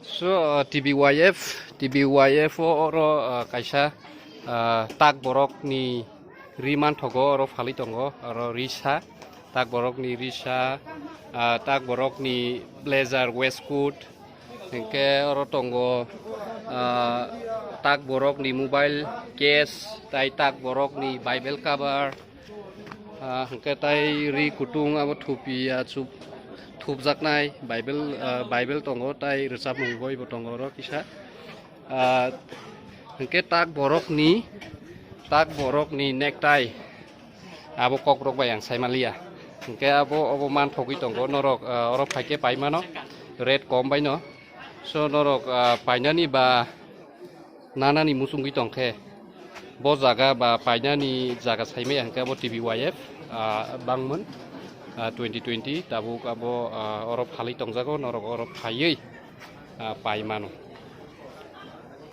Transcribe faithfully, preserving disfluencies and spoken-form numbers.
So, uh, T B Y F, T B Y F o oro, uh, kaisa, uh, tak borok ni ri manthogo oro phalwi tongo, oro risa, tak borok ni risa, uh, tak borok ni blazer, waistcoat, hwnkhe oro tongo, uh, tak borok ni mobile case, tai tak borok ni Bible cover, Ah, hwnkhe tai ri kutung abo thupi, ah, chup-, thupjaknai Bible, ah, Bible tongo, tai rwchapmung boi bo tongo oro kisa. Ah, hwnkhe tak borokni, tak borokni necktie abo kokrok bai ang sai manliya. Hwnkhe abo, obo manthogwi tongo norok, ah, oro phaikhe paimano rate kom baino. So norok, ah, painani ba nanani muchungwi tongkhe, bo jaga ba painani jaga saimaya hwnkhe abo T B Y F, ah, bangmon, ah, twenty twenty, tabuk abo, ah, oro phalwi tongjago, norok oro phaiwi, ah, paimano.